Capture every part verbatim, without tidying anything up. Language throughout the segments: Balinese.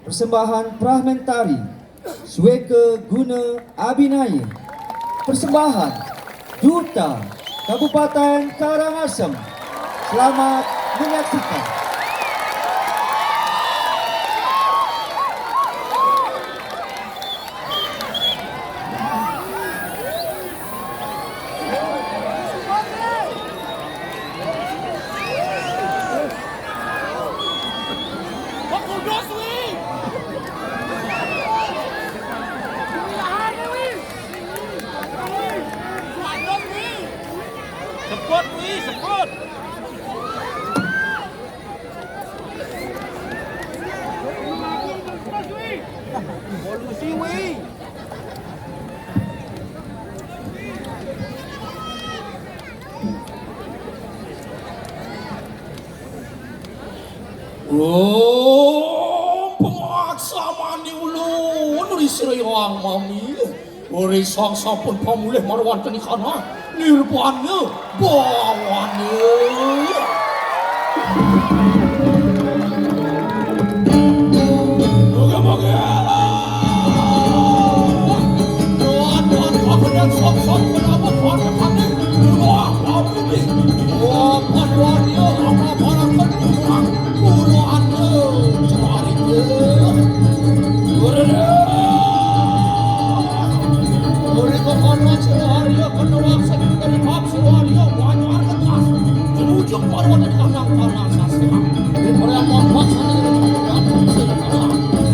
Persembahan Pramentari Sweka Guna Abinaya. Persembahan Duta Kabupaten Karangasem. Selamat menyaksikan. Sebut, Wi, sebut. Polusi, Wi. Oh, pemaksa mandi ulun, ri sira yang mami. Ri sang sampun pamulih marwanteni kana, nirbana bawana. Moga-moga.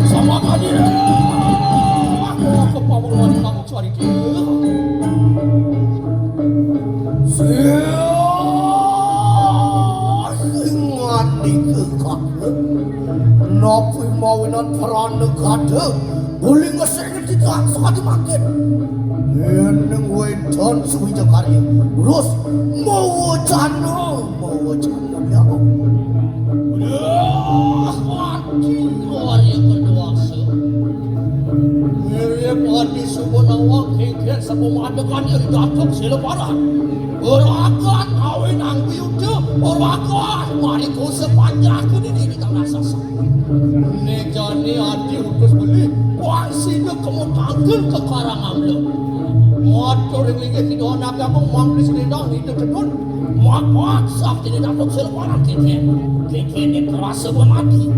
Sama kali. Aku kepamulan kamu. Cari dia. Siah, ingan nike kakek. Napi mawinan prana gada, uli ngesek titiang sakadi mangkin. Yen wénten suwija karya, terus mawacana, mawacana ya. Wah, mati, luar biasa. Mirip adi suba nawang kéngkén sapa madegané ri Datuk Silaparan. Uragan kawinang biyuda, uragan mari kosa panjak dini di tengah sasa. Né jani adi utus beli, kuang sida kemu tangkil ke Karang Amla. Matur ring linggih Ida Anak Agung, mangkis nindang ida tedun. Mak-mak, sakti ni Datuk Silvana kiki. Kiki ni kerasa bermati.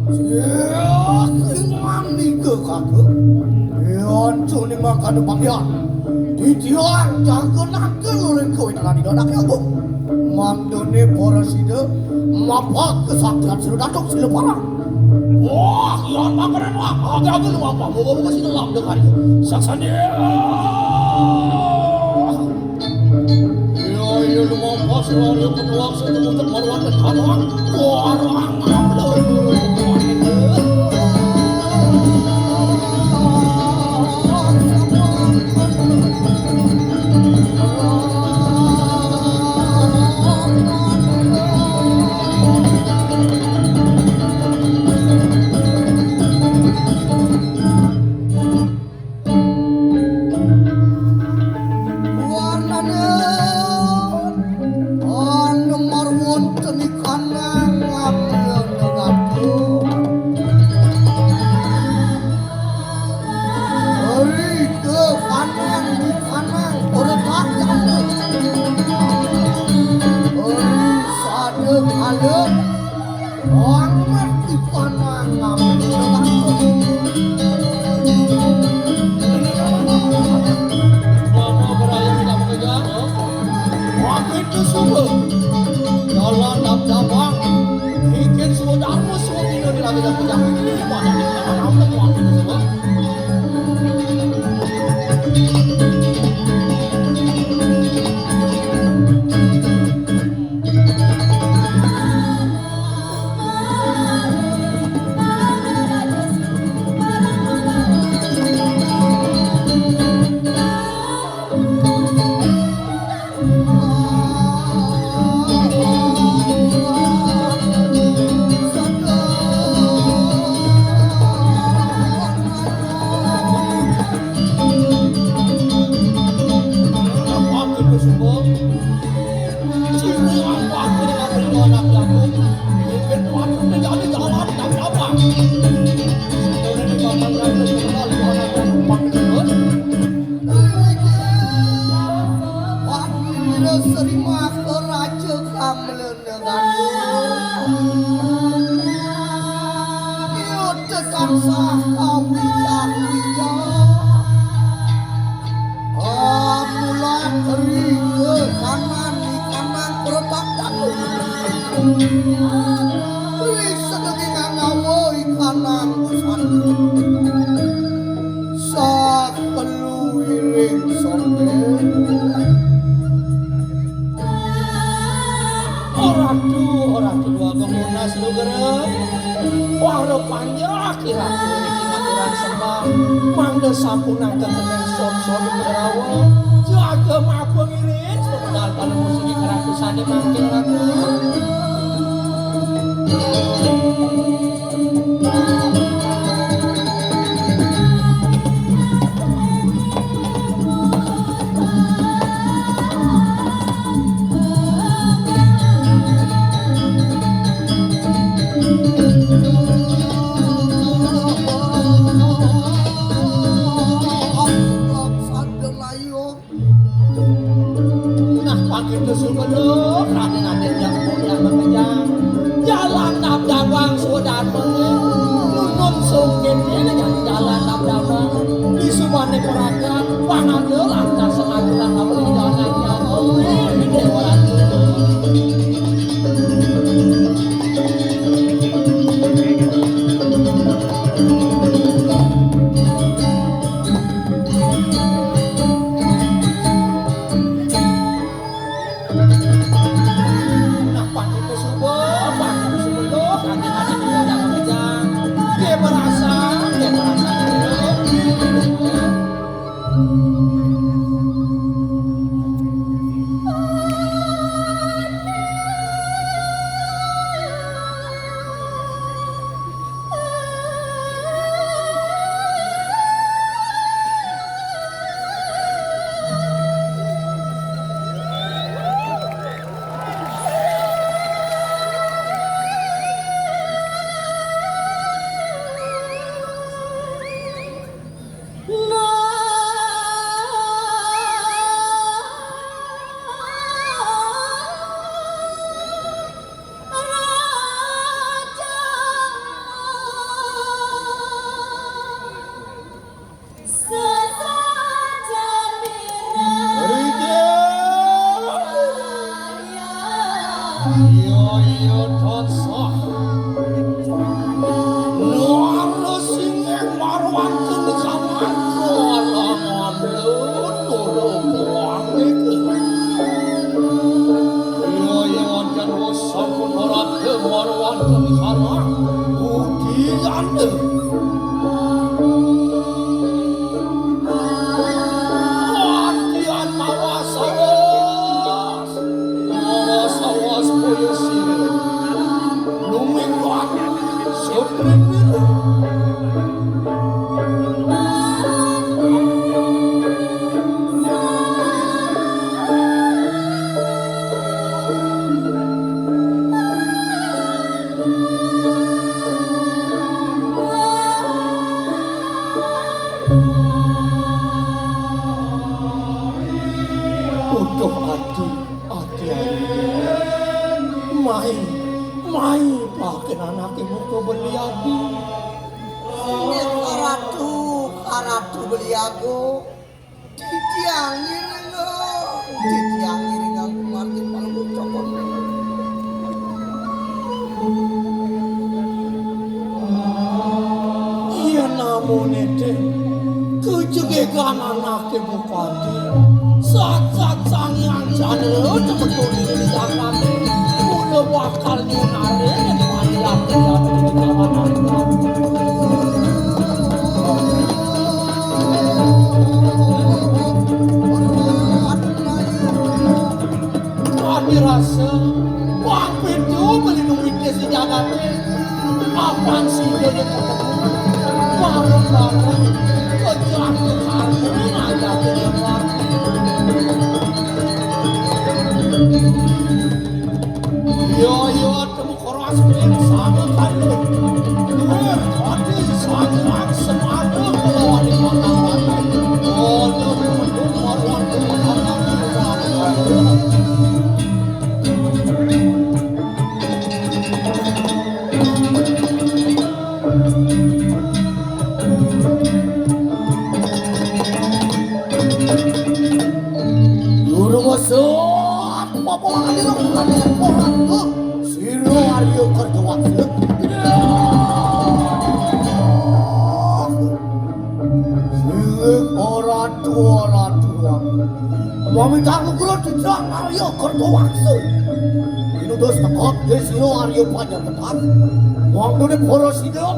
Siah, sing mandi ke kaka. Yan, cuni makan panggian. Titiang jaga nangkil oleh kowe telah di dadak ya, Bu. Mangdone para sida, mapak kesaktian sira Datuk Silvana. Wah, yan makanan wah. Agak-agak lu apa? Moga-moga sida lap dengan. Saksani. Iya, iya, lumampas, lari, ketuak, setemutuk, maruan, dan kanuan. Warang, ambil, Warnane anu marwon teni kanang ngatu. Ri ke kanang di kanang ora tak. Ri sade kalem. Hormat di panangan. Mama berayam tak mengejar, oh. Waktu itu subuh. Jalan tak cabang. Bikin sudah musuh di lagi tak pegang. Ini mana? Apa waktu itu subuh? Tansah kawidah-widah. Amulah ringa kanan ikanan pertakan. Ri sedenging angawa ikanan pusaka. Sakelu wiring songkén. Oh Ratu, oh Ratu Déwa Agung Nunas Lugra. Wara panjak i Ratu niki ngaturang sembah. Mangda sampunang kekeneng sod-sod Pandawa. Jaga mapa ngiring, sebentar pada musik Ratu sané mangkin Ratu. Nah, pangkita suba, Raden Aditya Muda makejang. Jalan Dabdabang sudarmane, nunun sungkene dengan jalan Dabdabang. Di subane peragat, pangada lantas sematuran apa di jalan yang jauh. Dewa Ratu. Nah, pangkita suba, pangkita suba, loh, kanjeng Nabi kita jangan kejang. Dia merasa, dia merasa. Iya, iya, tansah. Nuara singing marwanten kamanto alangan lun, lun, lun, lun. Iya, iya, jan sampun ora demen wonten karang. Ugi ande. Wantian mawa sawas. Mawa sawas boya sira. Lumingguan. Sutri biru. Uduh ati, ati ayu. Mai, mai, paken anaké buka beli adi. Inggih, Ratu, Ratu Beli Agung. Titiang ngiring, titiang ngiring aku mati panggung cokot. Iya namun ete, kejegegan anaké bupati, sat-sat sangiang jana cemetul diri di jagat. Mula bakal nyunare, mati lagi jatuh di jalan. Adi rasa, Bang Pintu beli duit desa jagate. Apan sida yang ketemu, bareng-bareng, kejar ke kartu, ngajak ke luar. Iya, iya, temu koras, sama kartu. Duit, adi, sama, semana, kalau ada makan. Oh, Sang Arya Kertawaksa. Pinudos teka Desya Arya Panyaketan. Mangdane para sida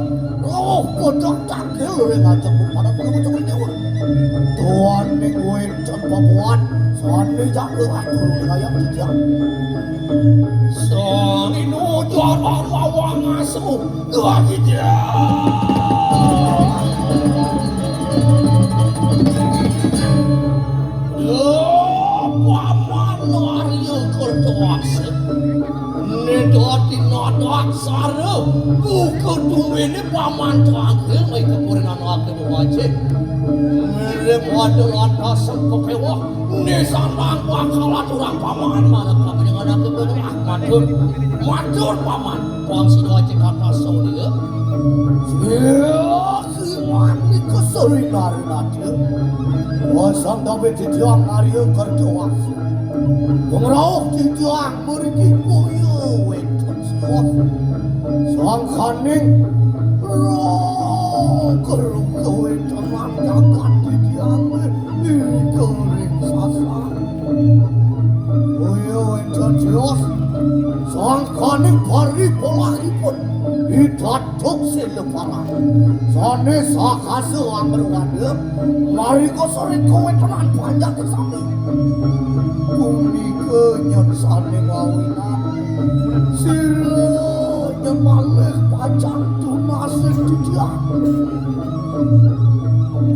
rauh padang tangkil ring ajeng para pangucung dewa. Tuan ning wénten pabuat sane jaga atur wilayah titiang. Sang Inu Jara Mawang Asu. Wah, gitu. Ya, Paman Arya Kertawaksa. Nedati nadak sara buka duwene Paman tangkil mai kapurenan ake wajib. Ngirim pada lantas sengkekewah. Nisan bakal aturang Paman marep kapanjenengan ake belah. Matur, matur Paman. Pang sida aja kata solia. Sikiman nika sori nari naja. Wasang dawet titiang Arya Kertawaksa. Pangrauh titiang mriki boya wénten sios. Sangkaning roh keruh kawéntenan jagat titiang ing ring sasar. Boya wénten sios. Sangkaning paripolahipun. Ida Duk sila parang. Sane sakasa amruwada, marika sore kawéntenan panjake sami. Punika nyen sane mawinan. Sira nyen malih pacang tunas titiang.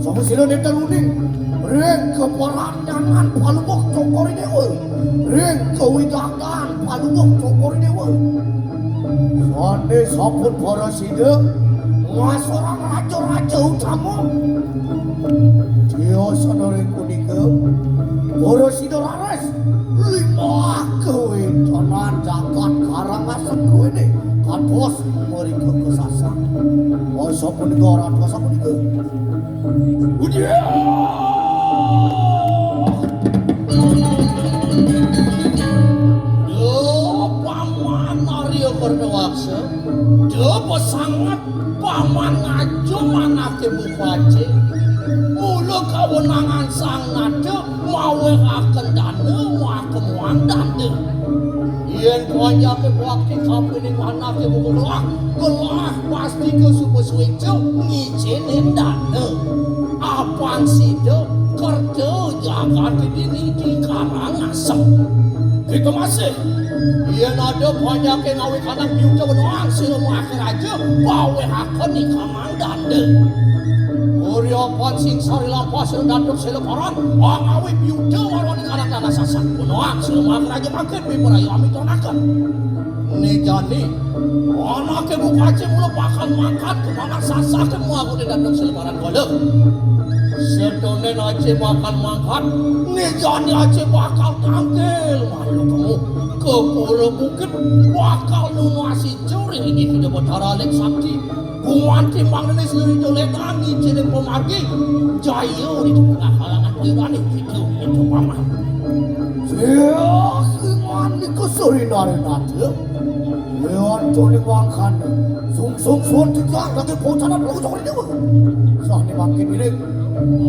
Sapa sira nenten uning ring kaparanyanan Palungguh Cokor Dewa. Ring kawidangan Palungguh Cokor Dewa. Sane sampun para sida ngasorang raja-raja utama. Tiosana ring punika, para sida raris limah kawéntenan jagat Karangasem duwene kados mrika kasasar. Asapunika, asapunika. Udiah! Duh, Paman Arya Kardawaksa. Duh, pesanget Paman ngajum anake bukace. Mula kawenangan sang nada mawehaken dana, makemuang dana. Yen panjake bakti kapining anake buka gelah, gelah pasti kasuba sueca ngicinin dana. Apang sida kerta jagate dini di Karangasem. Kita masih. Yen ada panjake ngawe kanang biuta wenang sira makaraja, pawehaken ikanang danda. Ori apan sing sari lampas sira datuk sila paran, ngawe biuta warwani kanang dana sasak wenang sira makaraja mangkin piparayu amitonaken. Né jani, anake bukace mula bakal mangkat ke tanah sasak ke muagune datuk sila paran kala. Setone ace bakal mangkat, né jani ace bakal tangkil malu kamu. Ke pura bukit bakal nunasi curi ini ke Batara Lek Sakti. Gumanti mangne suri jole tangi cene pemargi. Jaya di tengah halangan payudane itu, itu paman. Sias iman iku suri nari nate. Leon tuni mangkane. Sung sung sun titiang dadi bocana dulu cokor dewa. Sahne mangkin iring.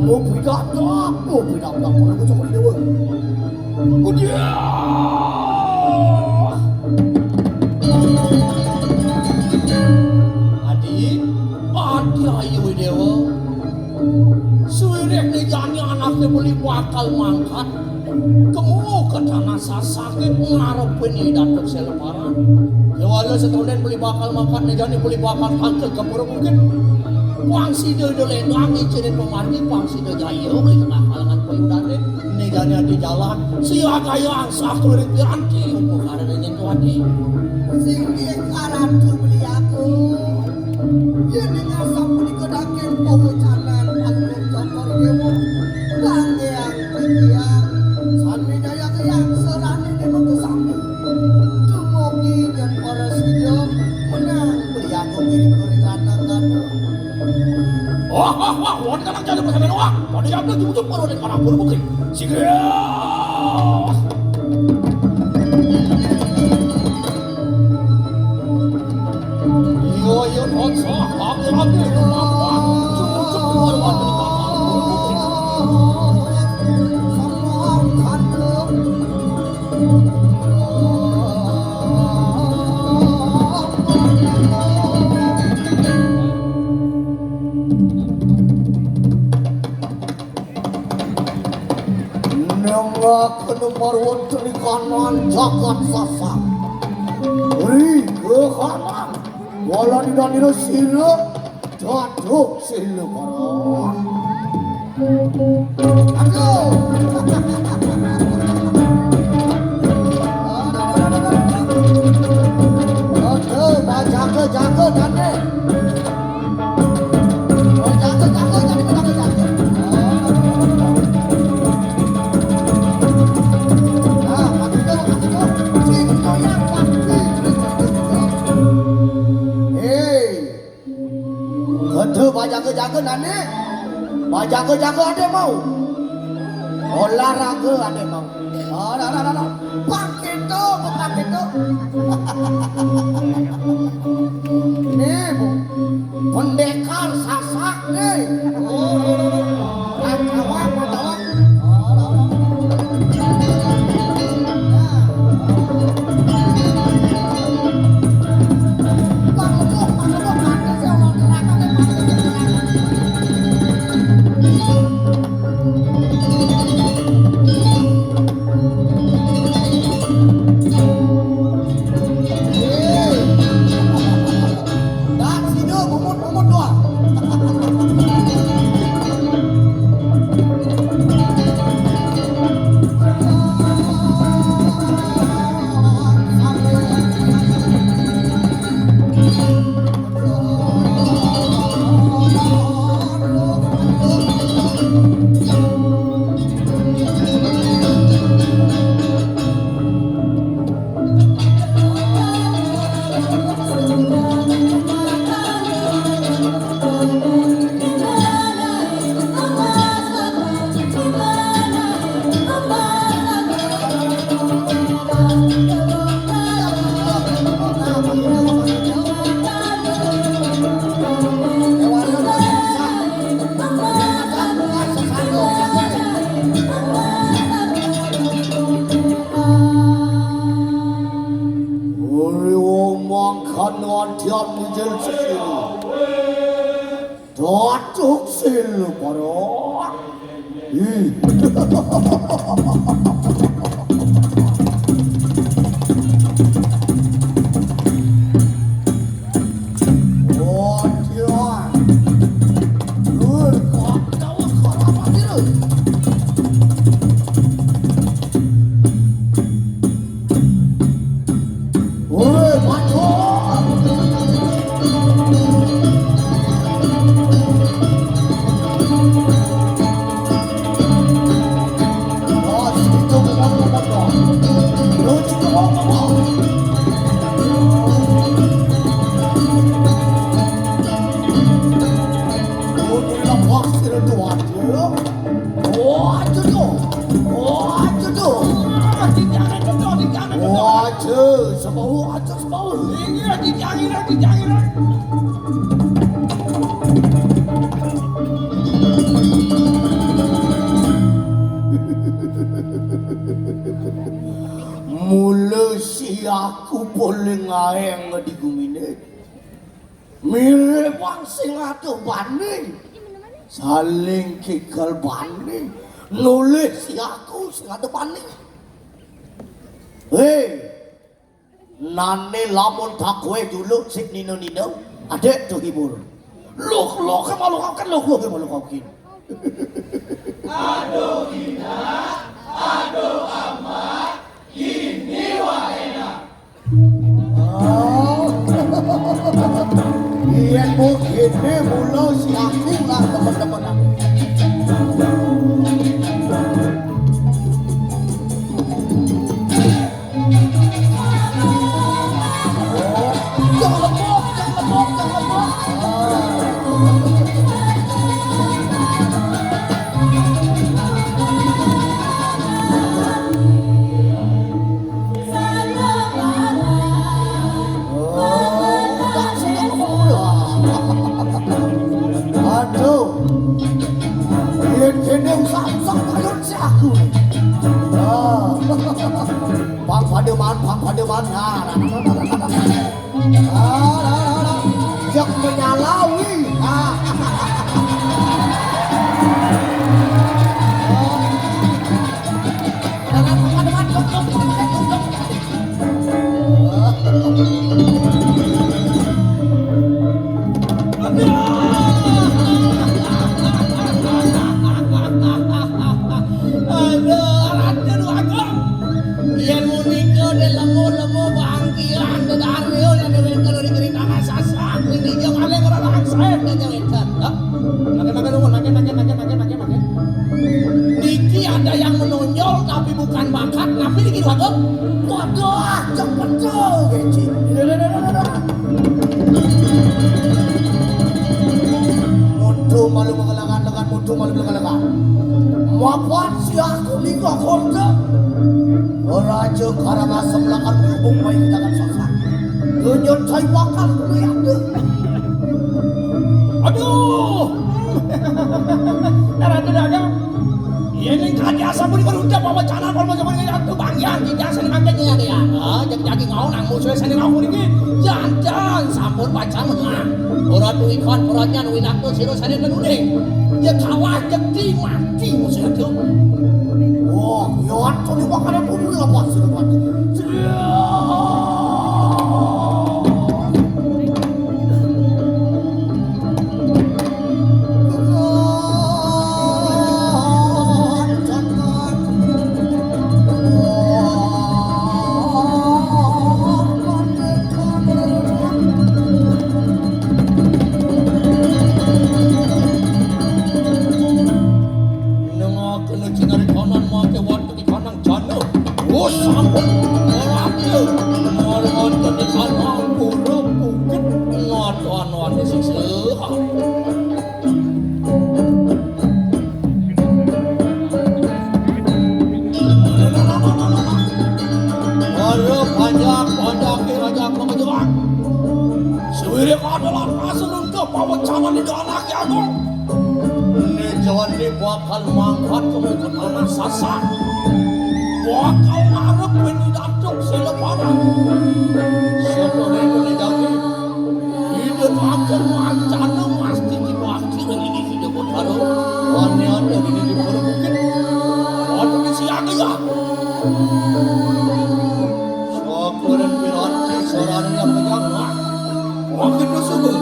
Mupi datang, mupi datang, dulu cokor dewa. Udiah! Adi, adi ayu dewa. Suwiréh né jani anaké beli bakal mangkat. Kemu ke tanah sasaké ngarepin Datuk Seleparan. Kéwala setondén beli bakal mangkat né jani beli bakal tangkil ke pura bukit. Pang sida ida lédang ngicinin pemargi, pang sida jaya uli tengah kalangan payudané. Né jani adi jalan, siagayang sakluring piranti upakarané nyentuh adi. Singgih karatu beli aku. Yén ing asam punika daging pawecanan Palungguh Cokor Dewa, langgéang titiang, sané jayagayang serané déwa kesami. Dumugi nyén para sida menang priagung ing kuring lanang gana. Wah, wah, wah, wah, kadang jadi pasal doang. Pada yang belum cukup baru ada kadang pun bukit. Sigra. Iya, iya, tansah, kami, kami, lemah, lemah, cukup, cukup, lemah, lemah, lemah, lemah. Kena marwun teni kanan jagat Sasak. Ri kehanan. Wala dinanira sira daduk sila para. Aduh. Aduh, jaga-jaga dane. Hei, kada bajaga-jaga nane. Bajaga-jaga ade mau. Olahraga ade mau. Bang Kento, Bang Kento. Nih, Bu. Pendekar Sasak nih. Kacawak, kacawak. Ora wong mangkana adyan mijil sesiri. Datuk Silpara. Ih. Adyan. Lur, kok tau ora mati lho. Wah, aja tuh. Wah, aja tuh. Wah, aja, sebau, aja, sebau. Ini lagi jangan, lagi jangan. Mula si aku paling aeng di gumine. Mirip wong sing adoh bani. Saling kikal bani. Nulih si aku sing adoh bani. Hei, nane lamun tak kowe dulu sik nino-nino, adek do hibur. Loh, loh, ke malu kau kan, loh, loh, ke malu kau kin. Aduh, Ina. Aduh, Amat. Ini wah enak. Oh. Yen mung kene mula si aku lah teman-teman aku. Oh, jangan lepok, jangan lepok, jangan lepok. Oh, tak suka pula. Aduh. Yen kene usah-usah payun si aku. Ah. Bang Pademan, Bang Pademan. Nah, nah, nah, nah, nah, nah. Ah, nah, nah, nah. Jak menyalawi. Ah. Malah belum kalah. Mapan si aku minggu korte. Raja Karangasem lakan berhubung baik kita kan sasa. Dunia cai bakal kuliah deh. Aduh. Ratu Dagang. Iya ning kadi asam pun baru udah bawa channel kalau macam ini aku bangyan tidak seneng makan ya dia. Ah, jadi jadi ngau nang musuh seni ngau ini. Jangan sampun baca menang. Ora duwe kon ora nyan winakto sira sane tenune. Ya kalah jekti mati musuh itu. Wah, ya aku ni makanan bumbu apa sih mati. Nengah kena cinari kanan mangke wonten di kanang jana. Oh, sampun. Ora adil. Mari wonten di kanang pura bukit ngatuan wani sing sehat. Ora panjak, panjak, panjak, panjak. Suwire kadalan asrung ke pawecanan di anak agung. Ini jawani bakal mangkat ke muka tanah sasak. Bakal ngarep ini datuk sila parang. Siapa itu nih jawani? Ini bakal mancana masti dibagi ini hidup baru. Hanya ada ini di bukit. Ada di siang ya. Sakuran piranti sarana yang menyangga. Wong itu sungguh.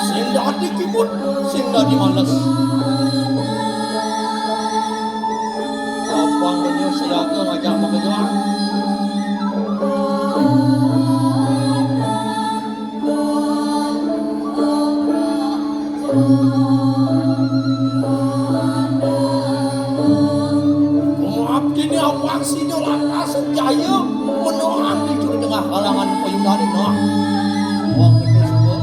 Sing dadi kimut, sing dadi males. Apa ngenyus siaga ngajak mengejar? Abdine awak sida lantas jaya menohang di tengah halangan payunane nah. Wong itu semua.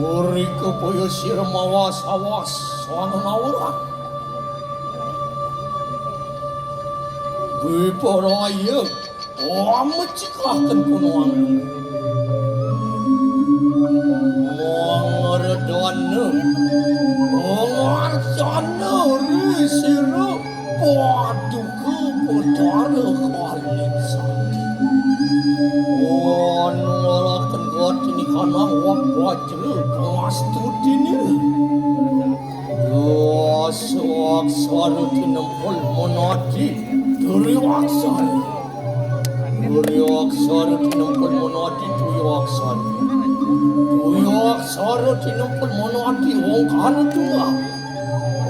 Uri kepaya sira mawas awas soal ngawuran. Dwi para ayu. Wah, mecikaken kunoan. Wong ngredana. Wong arjana risira. Paduka Betara Kalingsari. Wong ngalaken gotini kanang wong wajra pangastutine. Yo, aksara tinempel monadi. Duri aksara. Duri aksara tinempel monadi, duri aksara. Duri aksara tinempel monadi, ongkara tunggal.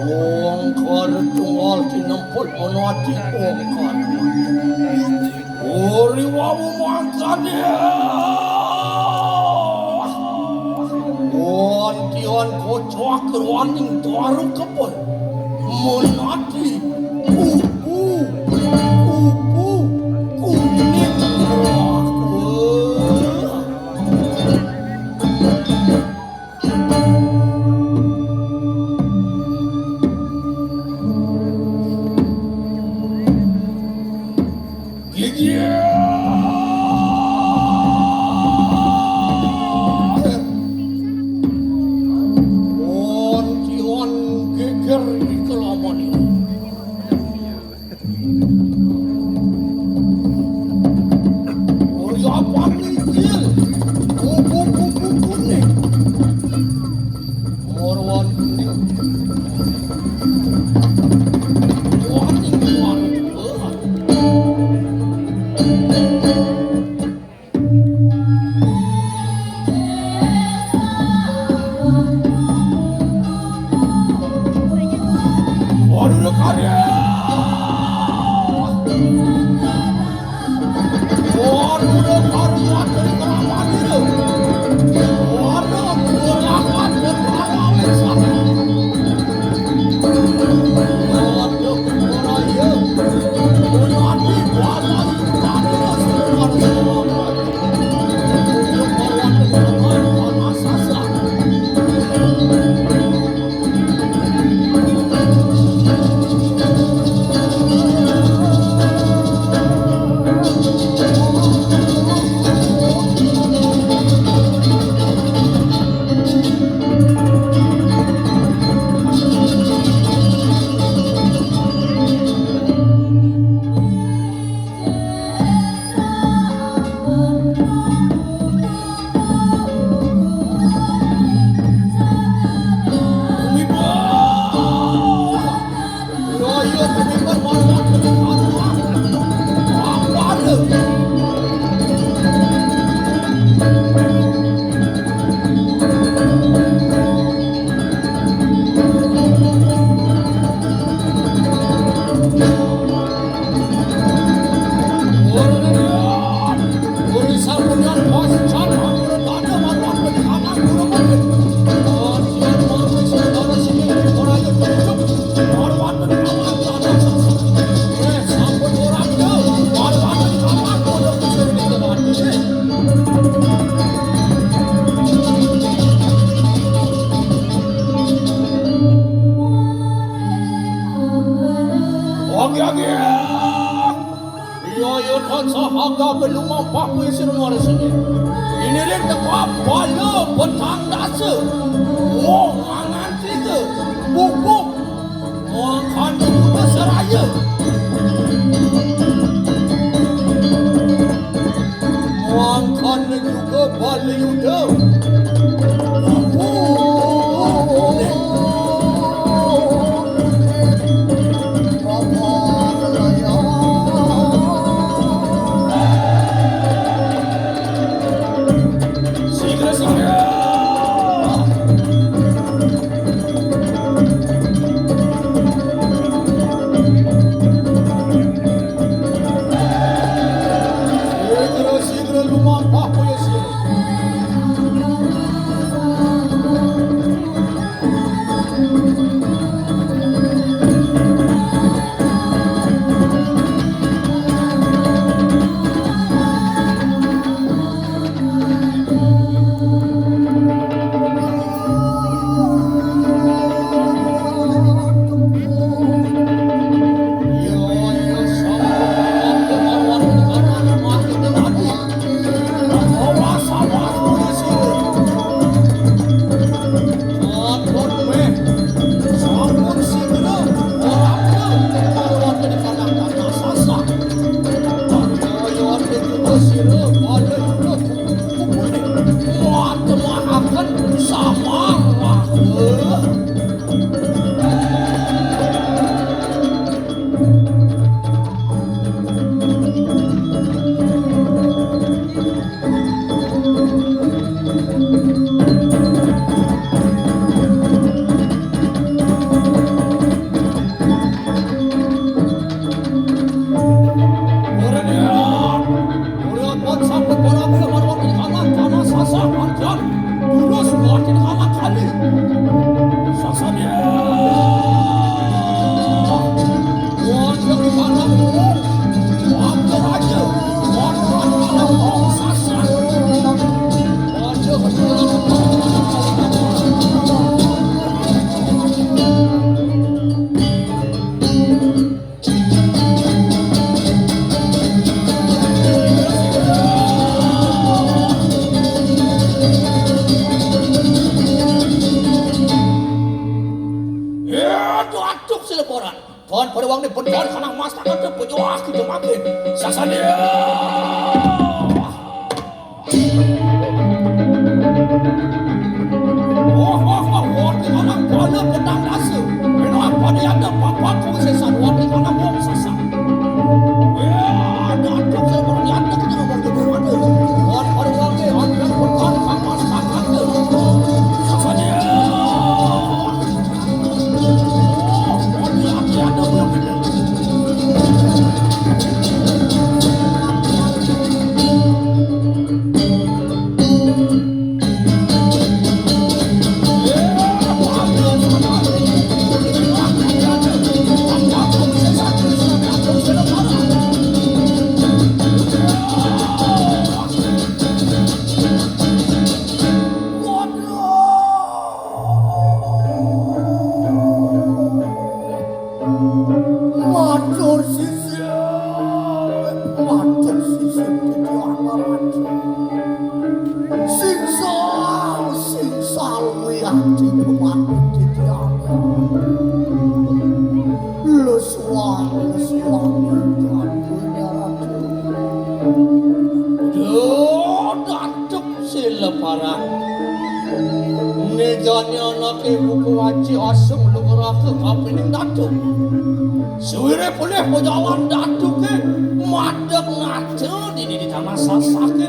Ongkara tunggal tinempel monadi, ongkara. Uri wawu mangkane. Wanti Wan kocok ruaning daru kebon. Menati kupu, kupu, kuning. Wah, wah. Geger. Ontion geger di kelaman ini. Ori apa nih, Cil? Kupu-kupu kuning. Morwan kuning. Wah, tinggi banget. Waduh, karya. Waduh, karya dari keramat itu. Waduh, keramat, keramat, waduh. Oke, oke. Iya, iya, tansah aga belumang paku isir warisane. Iniring teka bala petang dasa. Wong mangan tiga. Bubuk. Wong kandung seraya. Wong kandung juga bala yuda. Silaporan. Tuan pada wang ni bentar kana mas tak ada pejuah kita makin. Sasania. Wah, wah, wah, wah, di mana pada pedang rasa. Ino apa dia ada papan kau sesat, wah, di mana wong sesat. Ya, ada tu saya berniat nak kita ngomong tu berada. Wah, pada wang ni, ada bentar kana mas tak ada. Sasania. Matur sisip, matur sisip titiang Ratu. Sing sal, sing sal wiati pemandut titiang Ratu. Lesuang, lesuang, Ratu, Ratu. Duh, Datuk Silaparang. Né jani anaké buka waci asung lugraké kapining Datuk. Suwiré polih majalan Datuké madeg nata dini di tanah Sasaké.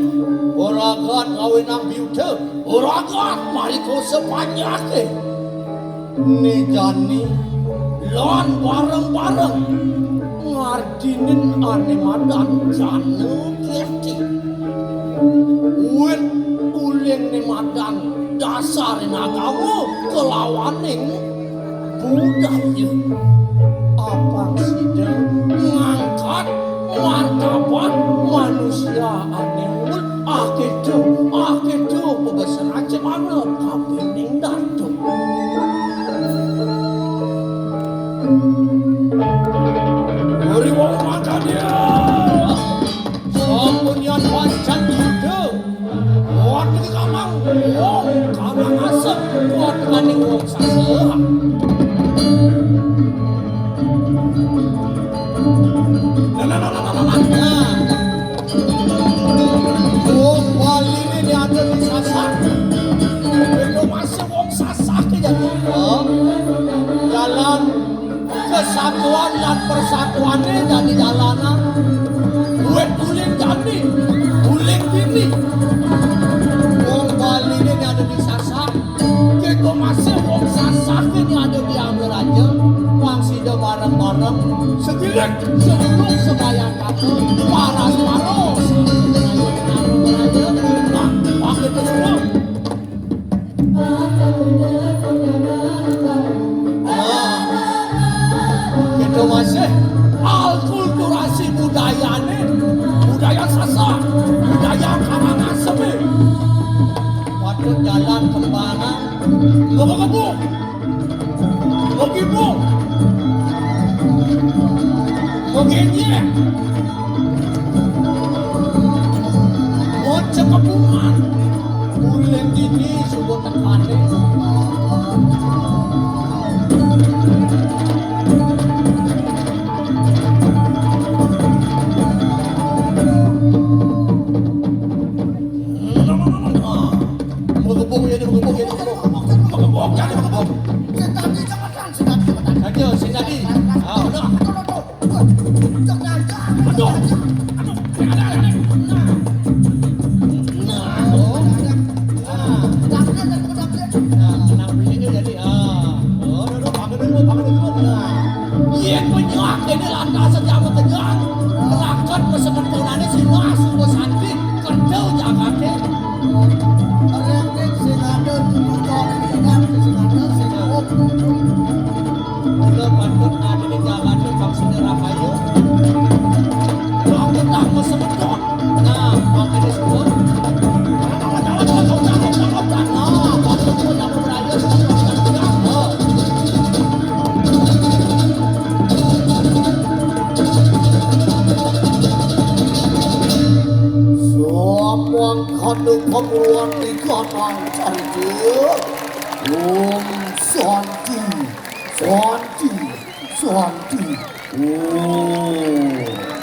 Ora gat ngawinang biuda, ora gat marika sapanjaké. Né jani lan bareng-bareng ngardinin ané madan Jana Kerti. Wit uling né madan dasaring agama kelawaning budaya. Apang sida ngangkat martabat manusia ané ulun. Ah, kéto, ah, kéto, bebesan aja mana kapining Datuk. Uri wau mangkanya. Sampunian wancan kita. Kuat di kamang. Wong kamang asem. Kuat kaning wong sasa. Nah, nah, nah, nah, nah, nah. Wong Bali ini ada di Sasak. Itu masih wong Sasak ya. Oh. Jalan kesatuan lan persatuané dadi jalanan. Duit uling jani, uling bini. Wong Baliné né ada di Sasak. Kita masih wong Sasak ini ada di Amir aja. Pang sida bareng-bareng. Segilik, sedulur, sebayang kata. Paras-paros. Ayo, kita bareng aja. Nah, pakai terus. Nah, kita masih alkulturasi budayané, budaya Sasak, budaya Karangasemé. Patut jalan kembangan, menggebuk, menggibuk, mengenyek. Bocah kepungan. Uleng dini subuh tekané. Menggebuk ya, menggebuk ya, menggebuk. Menggebuk ya, menggebuk. Sing tadi cepetan, sing tadi cepetan. Ayo, sing tadi. Ah, udah. Aduh, aduh, aduh, aduh. Nah. Nah, oh. Nah. Nah, kenapa ini jadi, ah. Oh, udah, udah, pakai dulu, pakai dulu. Nah. Yén penyuak ini lantas sejam kenyang. Lakat peseketunane singa suba santi, kerja jagate. Orang sing ada di kota, sing ada, sing ada. Mula patut ngadini jagate bang sida rahayu. Bang betah mesemeton. Nah, makane suwun. Nah, patut pun aku beraya. Samangkana kamuruan tiga nang carita. Om Santi, Santi, One, two. Oh.